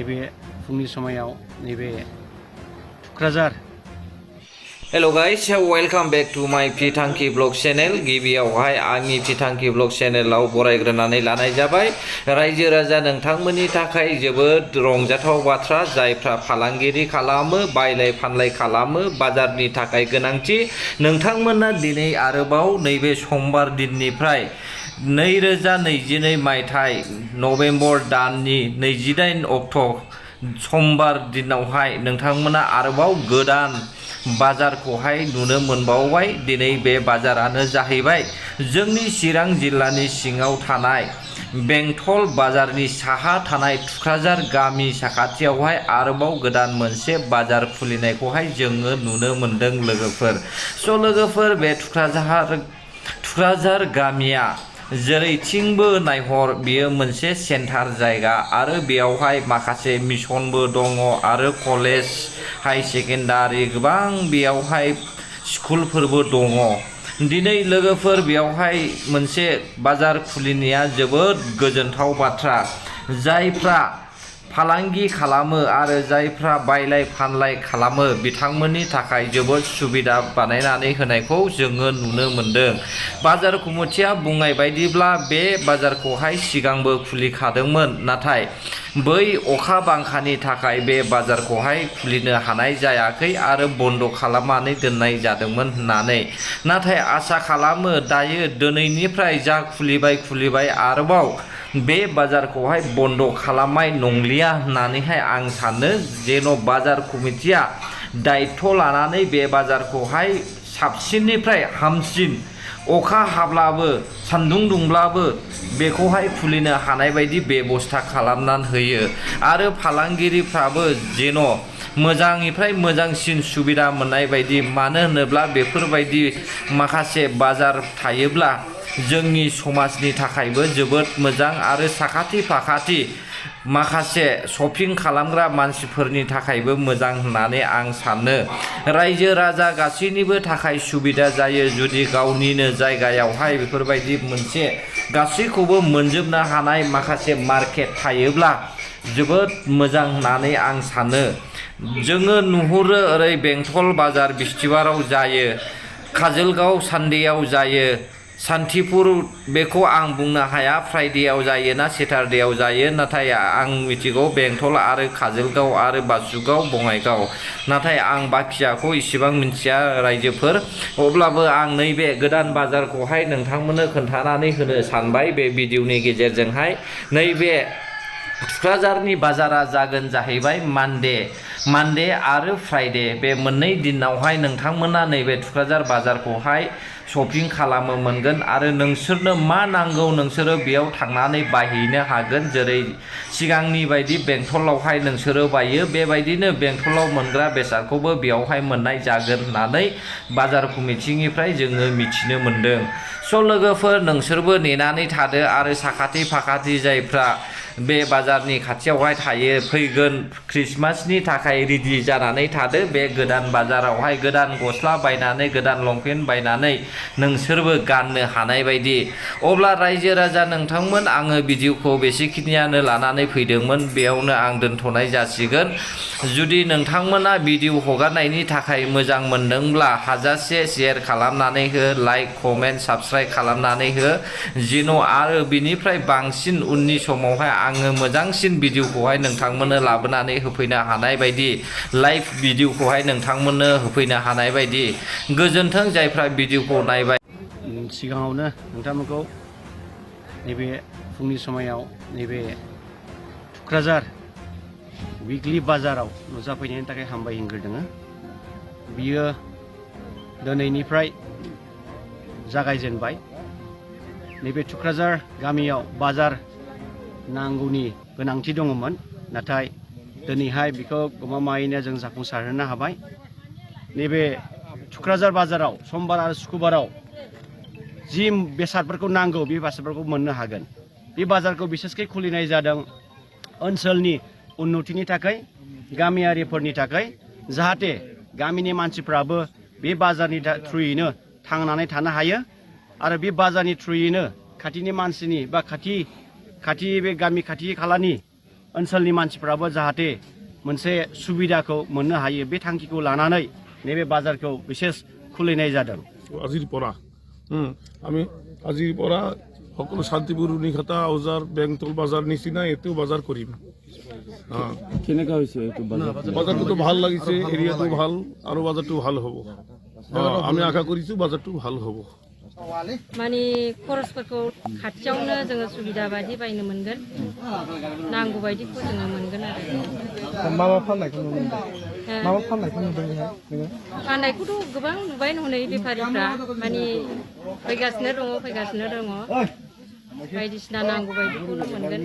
नैबे फुंनि समायाव नैबे थुक्राझार hello guys welcome back to my फिथांखि ब्लग चैनल गिबियावहाय आंनि फिथांखि ब्लग चैनलाव बरायग्रोनानै लानाय जाबाय रायजो राजा नोंथांमोननि थाखाय जोबोद रंजाथाव बाथ्रा जायफ्रा फालांगिरि खालामो बायलाय फानलाय खालामो बाजारनि थाखाय गोनांथि नोंथांमोना दिनै आरोबाव नैबे समबार दिननिफ्राय 2022 मायथाइ नभेम्बर दाननि 28 अक्ट' समबार दिनावहाय नोंथांमोना आरोबाव गोदान बाजारखौहाय नुनो मोनबावबाय। दिनै बे बाजारानो जाहैबाय जोंनि चिरां जिल्लानि सिङाव थानाय बेंटल बाजारनि साहा थानाय थुक्राझार गामि साखाथियावहाय आरोबाव गोदान मोनसे बाजार खुलिनायखौहाय जोङो नुनो मोनदों लोगोफोर। लोगोफोर बे थुक्राझार गामिया जेरैथिंबो नायहर बियो मोनसे सेन्टार जायगा आरो बेयावहाय माखासे मिसनबो दङ आरो कलेज हाई सेकेन्डारि गोबां बेयावहाय स्कुलफोरबो दङ। दिनै लोगोफोर बेयावहाय मोनसे बाजार खुलिनाया जोबोद गोजोनथाव बाथ्रा। जायफ्रा फालांगि खालामो आरो जायफ्रा बायलाय फानलाय खालामो बिथांमोननि थाखाय जोबोद सुबिदा बानायनानै होनायखौ जोङो नुनो मोनदों। बाजार कमिटिया बुंनाय बायदिब्ला बे बाजारखौहाय सिगांबो खुलिखादोंमोन नाथाय बै अखा बांखानि थाखाय बे बाजारखौहाय खुलिनो हानाय जायाखै आरो बन्द' खालामनानै दोननाय जादोंमोन होननानै। नाथाय आसा खालामो दायो दिनैनिफ्राय जा खुलिबाय आरोबाव बे बाजारखौहाय बन्द' खालामनाय नंलिया होननानैहाय आं सानो जेन' बाजार कमिटिया दायथ' लानानै बे बाजारखौहाय साबसिननिफ्राय हामसिन अखा हाब्लाबो सान्दुं दुंब्लाबो बेखौहाय खुलिनो हानाय बायदि बेबस्था खालामनानै होयो आरो फालांगिरिफ्राबो जेन' मोजांनिफ्राय मोजांसिन सुबिदा मोननाय बायदि। मानो होनोब्ला बेफोरबायदि माखासे बाजार थायोब्ला जोंनि समाजनि थाखायबो जोबोद मोजां आरो साखाथि फाखाथि माखासे शपिं खालामग्रा मानसिफोरनि थाखायबो मोजां होननानै आं सानो। रायजो राजा गासैनिबो थाखाय सुबिदा जायो जुदि गावनिनो जायगायावहाय बेफोरबायदि मोनसे गासैखौबो मोनजोबनो हानाय माखासे मार्केट थायोब्ला जोबोद मोजां होननानै आं सानो। जोङो नुहुरो ओरै बेंटल बाजार बिस्थिबाराव जायो, काजलगाव सानदेआव जायो, सान्थिपुर बेखौ आं बुंनो हाया फ्राइडेआव जायो ना सेटारडेआव जायो नाथाय आं मिथिगौ बेंटल आरो काजलगाव आरो बासुगाव बङाइगाव। नाथाय आं बाखियाखौ इसेबां मिथिया रायजोफोर। अब्लाबो आं नैबे गोदान बाजारखौहाय नोंथांमोननो खोन्थानानै होनो सानबाय बे भिडिअनि गेजेरजोंहाय। नैबे थुक्राझारनि बाजारा जागोन जाहैबाय मानडे आरो फ्राइडे बे मोननै दिनावहाय नोंथांमोना नैबे थुक्राझार बाजारखौहाय शपिं खालामनो मोनगोन आरो नोंसोरनो मा नांगौ नोंसोरो बेयाव थांनानै बायहैनो हागोन। जेरै सिगांनि बायदि बेंटलावहाय नोंसोरो बायो बेबायदिनो बेंटलाव मोनग्रा बेसादखौबो बेयावहाय मोननाय जागोन होननानै बाजार कमिटिनिफ्राय जोङो मिथिनो मोनदों। लोगोफोर नोंसोरबो नेनानै थादो आरो साखाथि फाखाथि जायफ्रा बे बाजारनि खाथियावहाय थायो फैगोन क्रिसमासनि थाखाय रेडि जानानै थादो। बे गोदान बाजारावहाय गोदान गस्ला बायनानै गोदान लंपेन्ट बायनानै नोंसोरबो गाननो हानाय बायदि। अब्ला रायजो राजा नोंथांमोन आङो भिडिअखौ बेसेखिनियानो लानानै फैदोंमोन बेयावनो आं दोनथ'नाय जासिगोन। जुदि नोंथांमोना भिडिअ हगारनायनि थाखाय मोजां मोनदोंब्ला हाजासे शेयार खालामनानै हो, लाइक कमेन्ट साबस्क्राइब खालामनानै हो जेन' आरो बिनिफ्राय बांसिन उननि समावहाय आङो मोजांसिन भिडिअखौहाय नोंथांमोननो लाबोनानै होफैनो हानाय बायदि लाइभ भिडिअखौहाय नोंथांमोननो होफैनो हानाय बायदि। गोजोन्थों जायफ्रा भिडिअखौ नायबाय। सिगाङावनो नोंथांमोनखौ नैबे फुंनि समायाव नैबे थुक्राझार विकलि बाजाराव नुजाफैनायनि थाखाय हामबाय होनग्रोदों। बियो दिनैनिफ्राय जागायजेनबाय। नैबे थुक्राझार गामियाव बाजार नांगौनि गोनांथि दङमोन नाथाय दिनैहाय बेखौ गमामायैनो जों जाफुंसारहोनो हाबाय। नैबे थुक्राझार बाजाराव समबार आरो सुक्रुबाराव जि बेसादफोरखौ नांगौ बे बेसादफोरखौ मोननो हागोन। बे बाजारखौ बिसेसकै खुलिनाय जादों ओनसोलनि उन्नतिनि थाखाय, गामियारिफोरनि थाखाय, जाहाथे गामिनि मानसिफ्राबो बे बाजारनि थ्रुयैनो थांनानै थानो हायो आरो बे बाजारनि थ्रुयैनो खाथिनि मानसिनि बा खाथि बे गामि खाथि खालानि ओनसोलनि मानसिफ्राबो जाहाथे मोनसे सुबिदाखौ मोननो हायो बे थांखिखौ लानानै नैबे बाजारखौ बिसेस खुलिनाय जादों। আজিৰ পৰা আমি আজিৰ পৰা সকলো শান্তিপুৰ ৰুনিখাটা আউজাৰ বেংতল বাজাৰ নিচিনা এইটো বাজাৰ কৰিম। কেনেকা হৈছে এইটো বাজাৰ? বাজাৰটো ভাল লাগিছে, এৰিয়াটো ভাল আৰু বাজাৰটো ভাল হ'ব। আমি আশা কৰিছোঁ বাজাৰটো ভাল হ'ব। माने खरसफोरखौ खाथियावनो जोङो सुबिदा बायदि बायनो मोनगोन, नांगौ बायदिखौ जोङो मोनगोन आरो। मा फाननायखौ नुनो मोनदों? मा फाननायखौ नुदों नोङो? फाननायखौथ' गोबां नुबाय हनै बेफारिफ्रा माने फैगासिनो दङ बायदिसिना नांगौ बायदिखौनो मोनगोन।